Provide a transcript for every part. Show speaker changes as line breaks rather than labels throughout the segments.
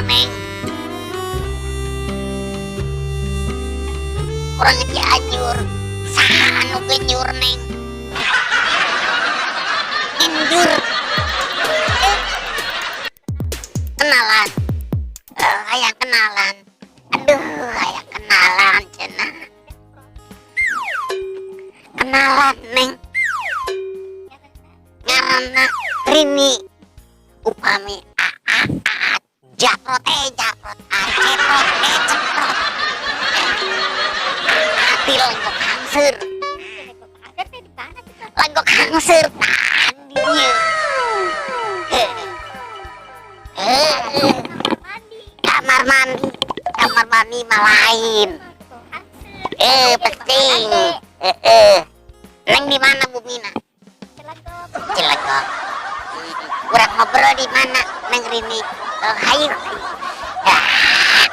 mana, Neng? Urang Cianjur. Saha anu genjur, Neng? Genjur. Eh, kenalan. Eh, hayang kenalan. Aduh, hayang kenalan cenah. Kenalan, Neng. Ngaranna Rini. Upami A A A japrot eh japrot A ceprot eh ceprot. Ati lenggok hangseur. Lenggok hangseur tadi dia. Eh, kamar mandi, kamar mandi mah lain. Eh, penting. Eh, eh. Neng di mana bumina? Cilegok. Urang ngobrol di mana, Neng Rini? Oh, hayu. Ah,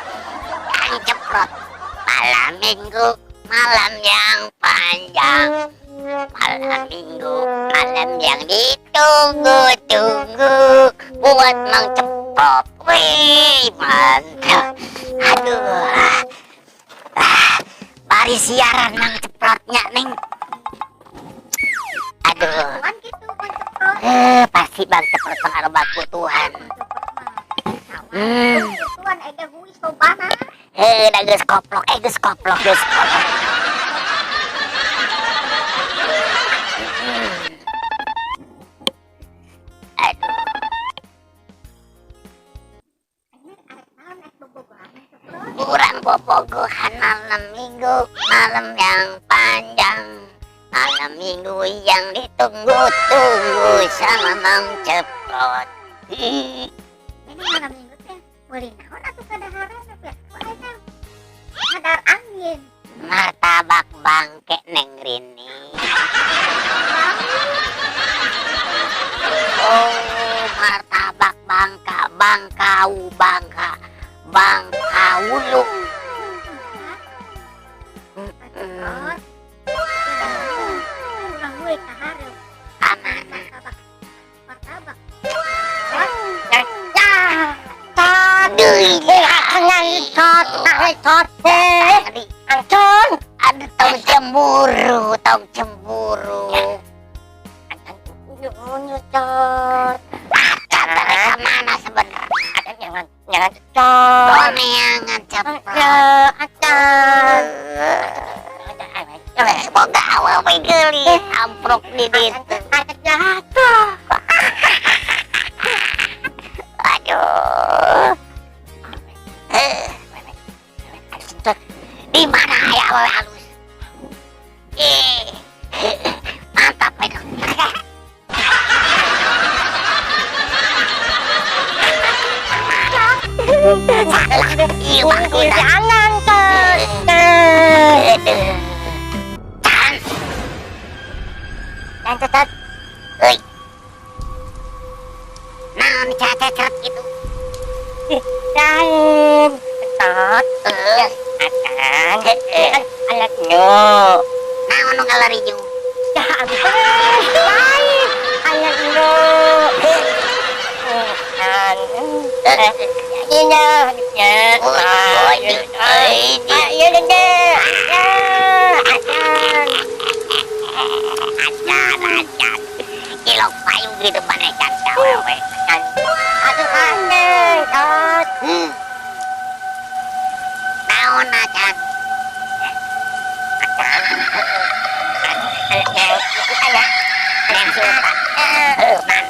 Kang Ceprot. Malam minggu, malam yang panjang. Malam minggu, malam yang ditunggu-tunggu buat Mang Ceprot. Wih, mantap. Aduh. Ah, bari siaran Mang Ceprotnya, Neng. Aduh. Eh, pasti Bang Ceprot pengaloba Tuhan. Eh, dah geus koplok, eh geus koplok, geus koplok. Aduh, urang bobogohan malam minggu, malam yang panjang. Malam minggu yang ditunggu-tunggu sama Mang Ceprot.
Ini malam minggu teh meuli naon atuh kadaharan ya? Hadar angin.
Martabak bangke, Neng Rini. Oh, martabak bangka, bangkau, bangka, bangkaulu.
Urang we kahareup.
Amanah.
Martabak. Martabak.
Deui. Aduh, tong cemburu, tong cemburu. Acan mereka mana sebenarnya? Toneangan ceprot. Boga awewe geulis amprok di ditu. Aduh. Eh, di mana aya awewe halus? Eh, mantap itu. Salah, iya maksudnya. Aduh. Can. Euy. Naon cacet gitu? Eh, eh, naon nu ngalariju? Oi, oi, acan, acan. Ilok payung gitu mana can awewe. Naon acan? Neng Sultan. Man.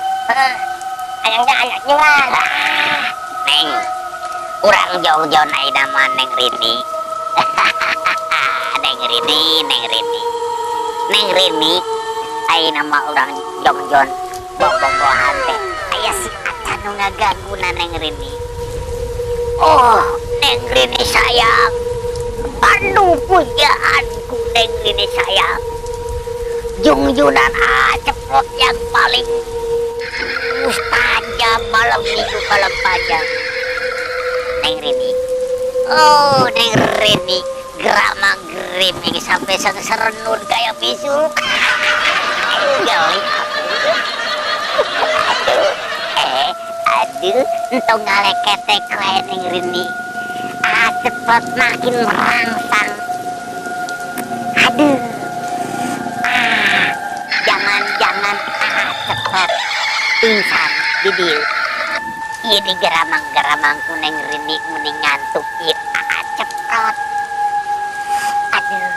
Neng, urang jauh-jauh ayeuna mah Neng Rini. Neng Rini, Neng Rini. Neng Rini, ayeuna mah urang jongjon bobogohan teh. Aya si Acan nu ngaganggu na Neng Rini. Oh, Neng Rini sayang. Aduh, pujaanku Neng Rini sayang. Jungjunan Ceprot yang paling mustajab malam minggu malam panjang. Neng Rini. Oh, Neng Rini. Gerama geriming sampai serenun kayak bisul. Geli aku. Aduh, eh, aduh. Aduh, entong ngaleketek wae Neng Rini. Ah, cepet makin merangsang. Aduh. Ah, jangan-jangan ah cepet pingsan di dieu. Ieu digeramang-geramang ku Neng Rini mending ngantuk ieu ah ceprot. Aduh.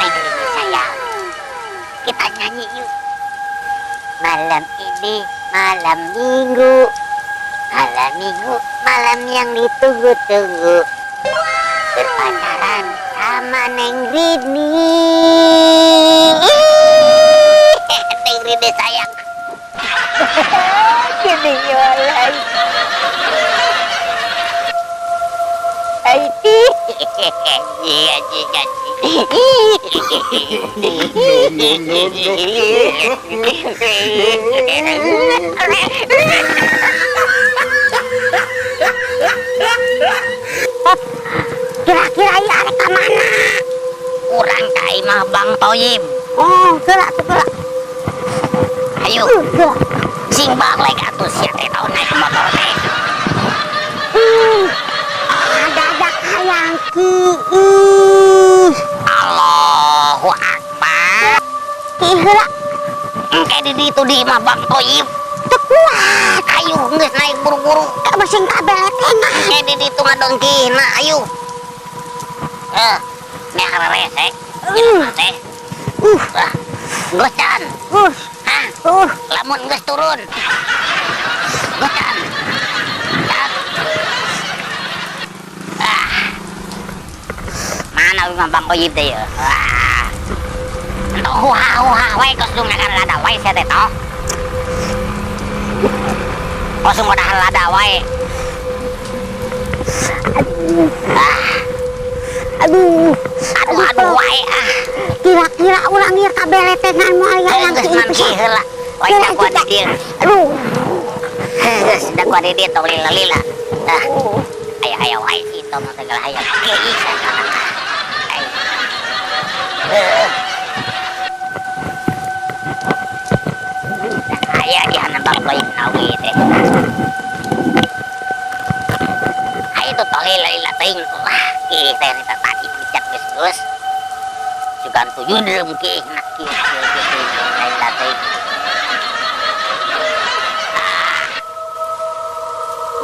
Neng Rini sayang. Kita nyanyi yuk. Malam ini malam minggu. Malam minggu, malam yang ditunggu-tunggu. Berpacaran sama Neng Rini. Neng Rini sayang. Gini walai. Aiti. Iya, iya,
No, no, no,
Kira-kira ieu arek ka mana? Urang ka imah Bang Toyib. Oh, geura tuh geura. Ayo. Geura. Sing balik atuh sia teh tau naik motor teh. Ada hayang ki. Allahu Akbar. Ki heula. Engke di ditu di imah Bang Toyib. Teu kuat. Ayo geus naik buru-buru. Ka basing kabeletengan. Engke di ditu ngadongkihna ayo. Meh resek. Teh. Geus can. Hah? Lamun geus turun. Geus can. Can. Ah. Mana imah Bang Toyib teh ya? Ah. Entong huha-huha wae kosong ngakan lada wae sia teh toh. Kosong udah lada wae. Ah. Aduh, aduh, aduh, wae ah. Kira-kira urang ieu kabeletengan moal aya yang kieu heula. Wae daguan di dieu. Aduh. Geus daguan di dieu tong lila-lila. Ah. Aya aya wae si itu mah segala hayang. Kieu sagala. Ai. Aya di hana Bang Toyib nawi teh. Ayo tuh tong lila-lila teuing. Wah, kieu teh tadi dicat geus-geus. Sugan tujuh deum kieu nak kieu kieu lila teuing. Ah.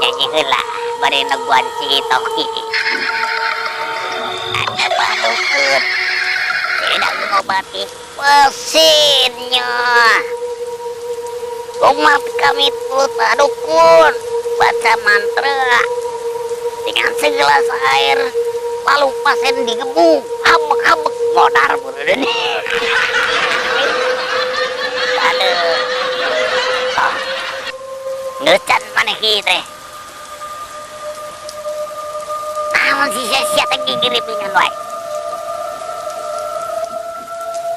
Nyanyi heula bade neguan si Itoh kieu. Ada badukeun. Tidak mengobati mesinnya. Umat kami tuh dukun baca mantra dengan segelas air lalu pasien digebuk habek-habek modar bener. Aduh. Oh. Ngecan maneh kieu teh. Naon sih sia teh gigiripingan wae.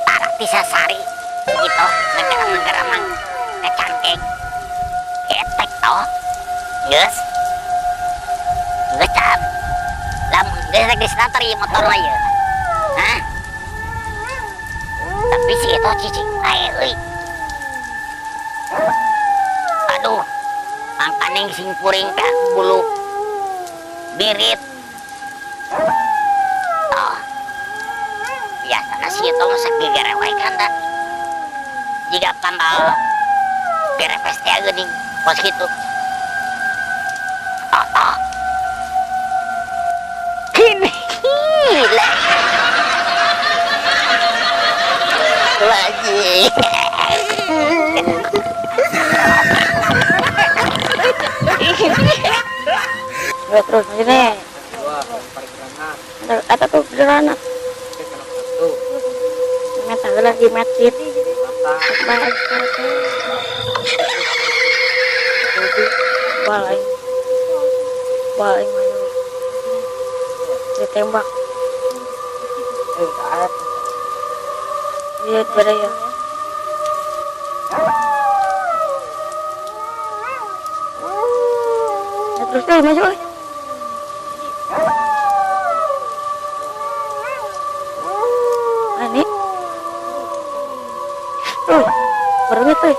Tarak tisasari gitu ngegeramang-geramang ngecangkeng. Ketek toh. Geus. Geus can. Lamun geus rek distarter ieu motor mah ieu. Hah? Tapi si itu cicing wae euy. Aduh. Mangkaning sing kuring ka bulu birit. Toh. Biasana si itu mah sakigere wae kan da. Jiga panggal gerepes teh geuning kos kitu. Toh toh. Kini lagi.
Terus sini. Ada tuh granat. Meta lagi masjid. Balai. Balai mana? Ditembak. Lihat pada ya. Ya, terus deh masuk. Ini. Tuh, barunya tuh.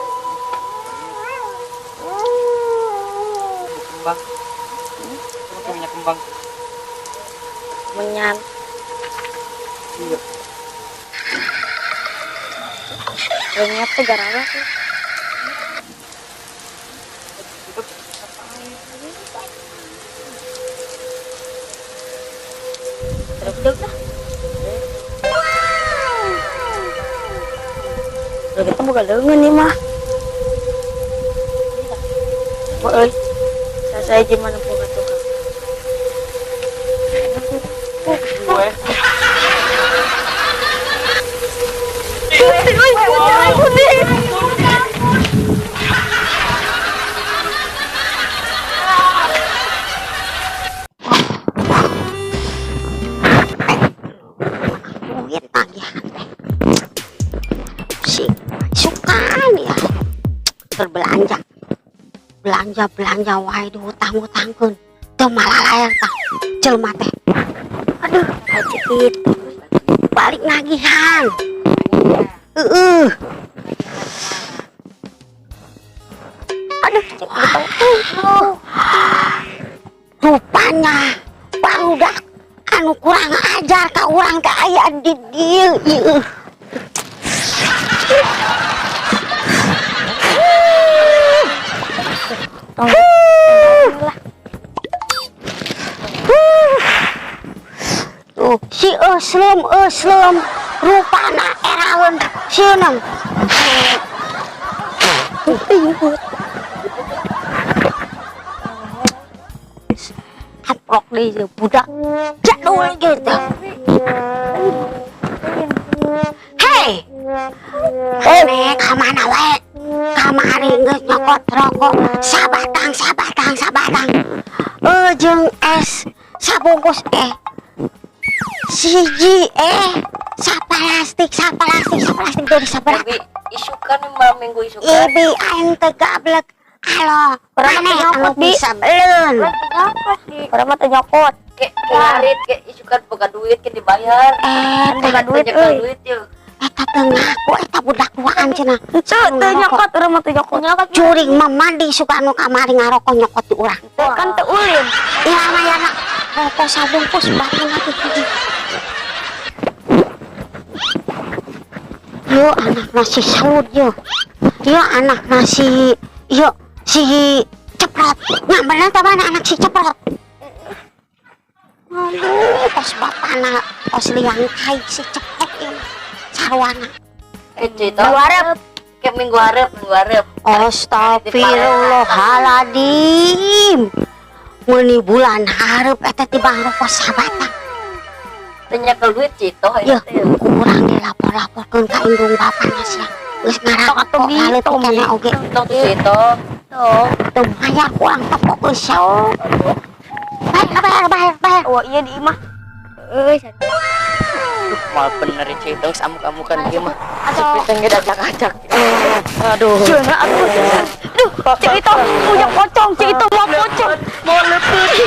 Kembang.
Menyan.
Iya.
Leungit teh garawa tuh. Terus deg lah. Udah kita buka leungeun nih mah. Euy. Saya gimana buka tukang.
Gue.
Duit tagihan teh. Pusing. Sukaan ya. Berbelanja. Belanja-belanja wae dihutang-hutangkeun. Teu malalayar tah jelema teh. Aduh, cepit. Balik nagihan. Heeh.
Aduh, cepit.
Rupanya barudak anu kurang ajar ka urang teh aya di dieu ieu. Tuh, si Eslem Eslem rupana eraeun sieun. Amprok deui ieu budak jadul gitu. Hei. Hei, ka mana wae? Kamari geus nyokot rokok sabatang sabatang sabatang. Jeung es sabungkus siji sapalastik sapalastik sapalastik dari sabaraha.
Tapi isukan malam minggu isukan.
Ibi aing teu gablek. Halo,
Urang mah teu
maneh
nyokot
anu
bi.
bisa beleun.
Urang mah teu nyokot.
Ke ngarit ke isukan boga duit ke dibayar.
Boga duit
Nyekel
euy.
duit yeuh.
Eta teu ngaku eta budak duaan cenah.
Teu teu nyokot, urang mah teu nyokot.
Curing mah mandi suka anu kamari ngarokok nyokot di urang.
Kan teu ulin.
Iya mayana rokok sabungkus batin atuh hiji. Yo anak nasi saud yo. Yo anak nasi yo si Ceprot. Nya bener teh mana anak si Ceprot. Aduh, kos bapana kos liang kai si Ceprot ieu mah. Sarwana.
Cerita.
Minggu hareup.
Ke minggu hareup, minggu hareup.
Astagfirullahaladzim. Meuni bulan hareup eta tibang rokok sabatang.
Teu nyekel duit cito
Yeuh,
aya teh.
kurang dilapor-laporkeun ka indung bapana sia. Geus ngarokok
Tong atuh, Bi.
laleutik
Tong, Bi.
keneh oge.
Tong cito.
Tuh.
Teu mayar kurang tepok geus sia. Bayar, bayar, bayar, bayar.
Oh iya di imah. Euy,
Duh, mal bener cito geus amuk-amukan ieu mah.
atau
Sepi teh geus acak-acak. Aduh.
Cenah atuh. Duh, Cik Ito punya pocong, Cik Ito mau pocong.
Mau lepet.